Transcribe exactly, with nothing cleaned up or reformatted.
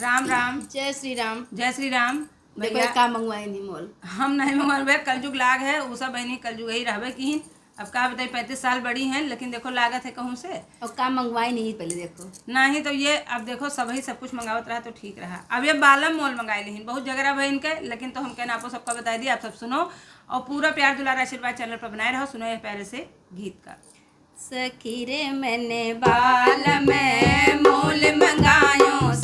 राम राम। जय श्री राम। जय श्री राम। देखो, भैया, का मंगवाए नहीं मोल। हम नहीं मंगवाए भैया, कलजुग लाग है, उ सब बहनी कलजुग ही रहबे की। अब का बताई, पैंतीस साल बड़ी हैं, लेकिन देखो लागत है कहूँ से। और का मंगवाए नहीं पहले देखो। नहीं तो ये, अब देखो, सब ही सब कुछ मंगावत रहा तो ठीक रहा। अब ये बालम मोल मंगाए लेहिन, बहुत झगड़ा भई इनके, लेकिन तो हम कहना आपको सबका बताई दी, आप सब सुनो और पूरा प्यार दुलार आशीर्वाद चैनल पर बनाए रहो। सुनो ये प्यारे से गीत का। सखी रे मैंने बालम मोल मंगायो,